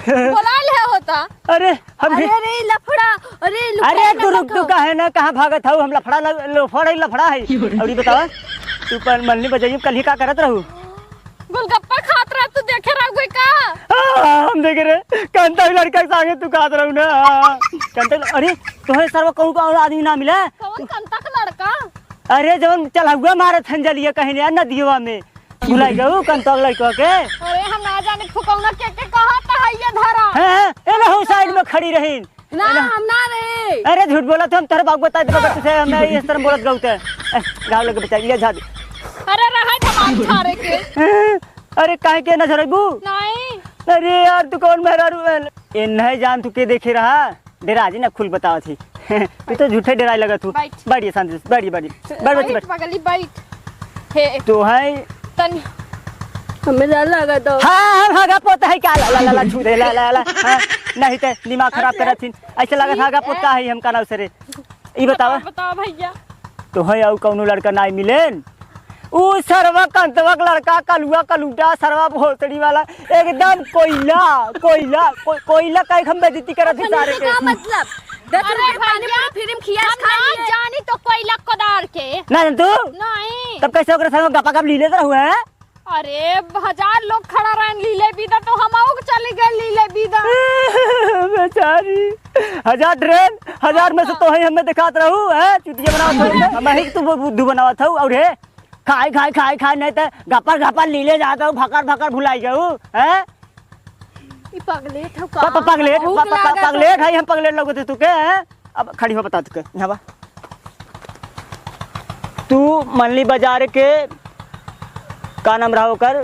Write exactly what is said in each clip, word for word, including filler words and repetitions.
बोला ले होता। अरे, हम भी अरे, अरे, लफड़ा, अरे, लुका अरे, ना तू रुक, तू लफड़ा। काहे ना, कहाँ भागत हऊ? हम लफड़ा ल-, लफड़ा ही लफड़ा है। और ये बतावा, तू पर मल्ली बजाइए, कल ही का करत रहू? गोलगप्पा खात रहा, तू देखे रह गई का? हाँ, हम देखे रहे, कंता लड़का के संगे तू खात रहू ना। कंता, अरे, तोहे सरवा कहूँ का आदमी ना मिला? कौन कंता का लड़का? अरे, जवन चलहुआ मारत हन जलिया कहीं यार नदियवा में, भुलाई गऊ कंता लड़का के? अरे, हम ना जाने फुकौना के, के कहत है ये धरा। हैं? ए ना हो साइड में खड़ी रही। ना, ना। हम ना रहे। अरे झूठ बोलत हो, हम तोहरे बाबू बता देबो, अगर तुसे हम ये तरह बोलत गऊ ते। ए, गाँव लगे बता, ये झाड़। अरे रहे धमाल झाड़े के। अरे काहे के ना झड़बू? नहीं। अरे यार तू कौन मेहरारू है? ए नहीं जान तू के देखे रहा? डेरा जी ना खुल बतावत ही। तू तो झूठे डेराए लगत हूँ। बैठ। बैठ ये शांति से, बैठ ये, बैठ ये। बैठ बच्ची, बैठ बैठ। पगली, बैठ। हे। तो है। तनी। हमें डर लगा तो। हाँ, हम हगा पोता है क्या? ला, ला, ला, ला, छू दे, ला, ला, ला। हाँ, नहीं ते दिमाग खराब अच्छा। करत थी। ऐसे लगत हगा पोता है हमका नाव से रे। ई बतावा। बताओ भैया। तो है अउ कौनो लड़का नाई मिलेन? ऊ सरवा कंतवा के लड़का, कलुआ कलूटा, सरवा भोसड़ी वाला, एकदम कोइला, कोइला, को-, कोइला कहे हम बेइज्जती करत ही ओकनी सारे से के। का मतलब? दस अरे रुपया पानी भैया, पूरी फ्री में खिया हम खा ना लिए। जानी तो कोइला कोदार के। ना जान तू? नहीं। तब कैसे ओकरे संग गपा गप लीले तो हुए हैं? अरे, हजार लोग खड़ा रहन लीले बिदा, तो हम आउक चली गए लीले बिदा। बेचारी, हजार ड्रेन, हजार में से तो है हमें दिखात रहू, हैं? चुतिया बनावत हऊ, हम ही तू बुद्धू बनावत हऊ, और हे, खाए, खाए, खाए, खाए, नहीं तो गपर, गपर लीले जात हऊ, भकर, भकर भुलाई गऊ, हैं? ई पगलेट हऊ प-, प-, का? पगलेट, भूख प-, प-, प-, लागत पगलेट हऊ। है, हम पगलेट लगत है तू के, हैं? अब खड़ी हो, बता तू के, यहाँ बा। तू मल्ली बाजार के, का नाम रहा ओकर,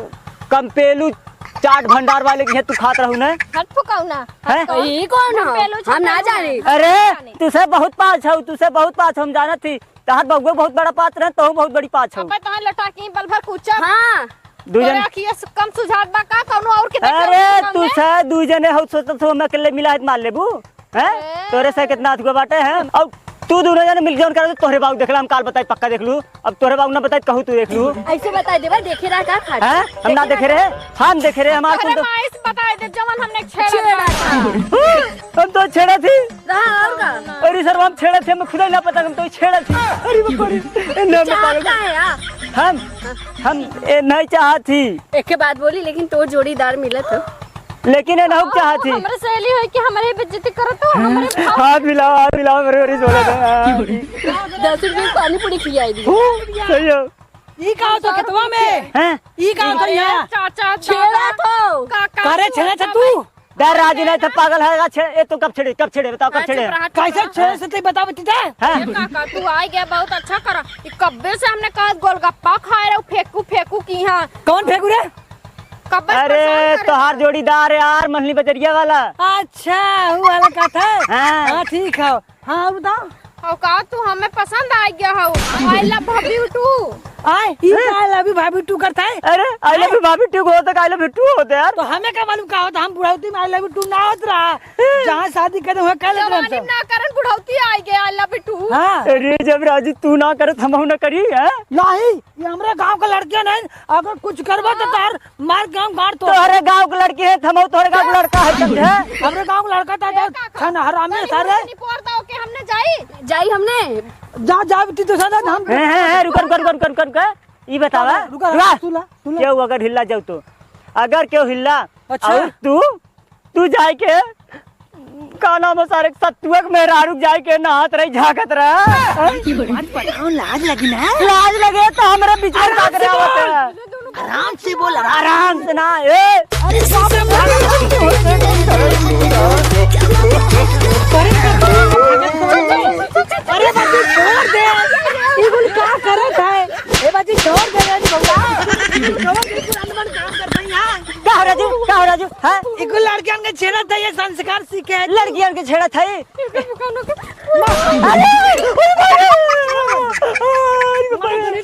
कंपेलू चाट भंडार वाले के यहाँ तू खात रहू ने? हट फुकौना, हैं? हट कौन? ई कौन हो? कंपेलू हम ना चाट जाने। भंडार। अरे, जाने। तुसे बहुत पाछ हऊ, तुसे बहुत पाछ हऊ, हम जानत थी। तहार बउआ बहुत बड़ा पात्र है, तहू बहुत बड़ी पाछ हऊ। अबे तहार लटा की बल भर कुचब। हाँ। दू जन तोरे अखिया से कम सुझात बा का? कौनो और के देख अरे, लेबू तू सामने? से दू जने हऊ, सोचत हऊ, हम अकेले मिला है, मार लेबू, हैं? ए। तोरे से कितना अथुआ बाटे, हैं? अब तू दोनों जने मिल जौन कर, तोहरे बाबू देखला, हम काल बताई, पक्का देख लू। अब तोहरे बाबू ना बताई, कहू तू देख लू। ऐसे बताई देबा, देखे रहा का खाट? हैं? हम ना देखे रहे, हम देखे रहे, हमार अरे कुल तो माई से बताई दे, जवन हमने छेड़ा छेड़ा था। था। हम तो छेड़ा थी। रहा और का? अरे सर, हम छेड़त ही, हमें खुदा ही ना पता, हम तो छेड़त ही। अरे बाप रे, ए, ना चाहत बताओ। का है आप? हम, हम, ए, नहीं चाहत ही। एक के बात बोली, लेकिन तो जोड़ीदार मिलत हो। लेकिन ए, नहीं चाहत ही। हमरे सहेली होई कि हमरे बेइज्जती करत हो, हमरे भाव हाथ मिलाओ, हाथ मिलाओ, मेरे, मेरे जोड़ा दे। हाँ। दस रुपये की पानी पूरी खियाई दी। हूँ, सही हो। ई का होत खेतवा में? हैं? ई का होत अरे यहाँ? चाचा, छेड़ा दादा, तो। काका, करे तू छेड़ा था तू? डर राजू नहीं था, पागल है, छेड़, ए, तू कब छेड़े, कब छेड़े, बताओ, कब हाँ, छेड़े? चुप रहा, कब छेड़े? कैसे छेड़े से तू बताओ, बच्ची था? हैं? ए, काका, तू आ गया, बहुत अच्छा करा। ई कब्बे से हमने कहा गोलगप्पा खाए रहे, फेंकू, फेंकू की हाँ। कौन फेंकू रे? कब्बे से अरे, परेशान करे। तोहार जोड़ीदार यार, मछली बजरिया वाला। अच्छा, वो वाला का था? हाँ। हाँ, ठीक है। हाँ, और बताओ। और का तू हमें पसंद आ गया हो? I love भाभी टू। आए, ई का I love you भाभी टू करता है? अरे, I love you भाभी टू होता, I love you टू होता यार। तो हमें का मालूम का होता? हम बुढ़ौती में I love you टू ना होत रहा। जहाँ शादी करे, वहाँ कर लेते जवानी रहते। ना करन, बुढ़ौती आ गया, I love you टू। हाँ। अरे, जब राजू तू ना करत, हमहू ना करी, हैं? नहीं, ये हमरे गांव के लड़के नहीं, अगर कुछ करबा तो हाँ। तार मार के हम गाड़ तोड़। तोहरे गांव के लड़की है, थमऊ तोहरे गांव के लड़का है, समझे? हमरे गांव के लड़का था, ए, तो काका, खाना हरामी है तनी सारे। मुझे निपोर दो के हमने जाई। जाई हमने। जा, जा, बेटी, तो साला हम हैं, हैं, हैं, रुका, रुका, रुका, रुका, रुका। ई बतावा, रुका, रुका। तू ला, तू ला। केहू अगर हिल्ला जाऊ तो, अगर केहू हिल्ला, अच्छा। और तू, तू जाए के का नाम है सारे सतुआ के मेहरारू जाए के नहात रही, झांकत रहा। अरे, की बात बताओ, लाज लगी ना? लाज लगे तो हमरा बीच में अरे, झांक रहे होते हैं। आराम से बोल, आराम से ना, ए। अरे, बाप रे, बाप रे। अरे, बाप रे, छोड़ दे। ये बोल, का करत है? ए, बाजी, छोड़ दे रे, बउआ। छोड़ दे, पुरान पुरान काम करते हैं यहाँ। का हो राजू? का हो राजू? हाँ? इको लड़कियन के छेड़त है, ये संस्कार सीखे है। लड़कियन के छेड़त है? अरे! अरे!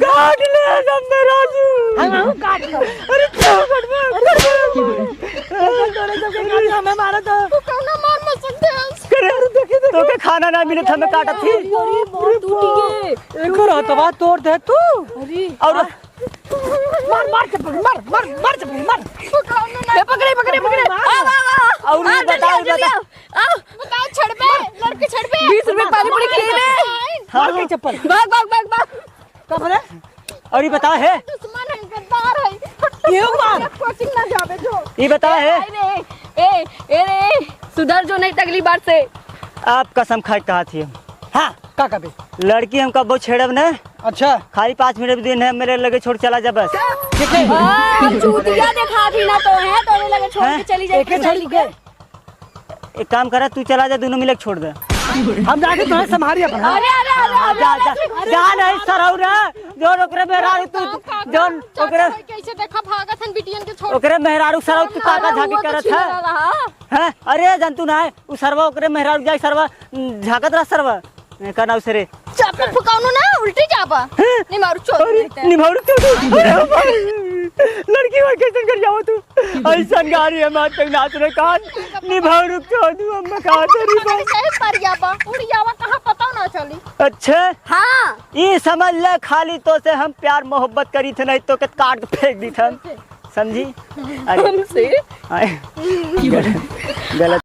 काट ले सबने राजू। हाँ, हाँ, काट लो। अरे, क्यों काट दे? अरे, तोरे सबके काट हमें मारा था। तू कौनो मार मत सकते हैं। करे, तोके खाना ना मिले था, मैं काटत थी। अरे, अरे, बहुत टूटी है। एक हाथवा तोड़ दे तू। अरे, और हाँ। मार, मार चप्पल, मार, मार, मार चप्पल, मार। ए, पकड़े, पकड़े, पकड़े। मार। आओ, आओ, आओ। और आ, जल्दी बताओ, आओ, जल्दी बताओ। आओ। बताओ, छड़बे, लड़के छड़बे। बीस रुपए की पानी पूरी खिलाए। हाँ। मार के चप्पल। भाग, भाग, भाग, भाग। का बोले? और ये बताओ है? दुश्मन है, गद्दार है। ये मार। कोचिंग ना जावे जो। ये बताओ है? ए, ए, ए, ए, सुधर जो नहीं तो अगली बार से। आप कसम खाए कहा थी हम। हाँ, का कबे? लड़की हम कबो छेड़ब न। अच्छा। खाली पाँच मिनट दिन है, मेरे लगे छोड़ चला जा बस। ठीक है। हाँ, चूतिया देखा भी ना तो है, तो लगे छोड़ के हैं? चली जाए। एके छड़ी के। एक काम करा, तू चला जा, दोनों मिलके छोड़ दे। हम जाके तुम्हें संभारी अपना। अरे, अरे, अरे, अरे, जा, जा, अरे, जा नहीं सरऊ रे, जोन ओकरे मेहरारू तू, बताओ, काका, जोन चाचा ओकरे, भाई कैसे देखा भागत हन बिटियन के छोड़ ओकरे मेहरारू सरऊ तू काका झाकी करत है। हैं? अरे, जानतू ना है, उ सरवा ओकरे मेहरारू जाए, सरवा, उम, झाकत रहा सरवा। एकर नाव से रे। चप्पल फुकाउनु ना, उल्टी जाबा। हैं? निमारू चोद अरे, रहते हैं। निमारू चोद। अरे, भाई, लड़की और कैसे कर जाओ तू? ऐसन गाड़ी हम आज तक नाच रहे कान। निभाऊ रुक तो तू अम्मा कहाँ तेरी बात? सही पर जाबा, उड़ जावा, कहाँ पता ना चली। अच्छा। हाँ। ये समझ ले, खाली तो से हम प्यार मोहब्बत करी थे, नहीं तो के काट फेंक दी थे हम। समझी? अरे। हमसे? आए। गलत, गलत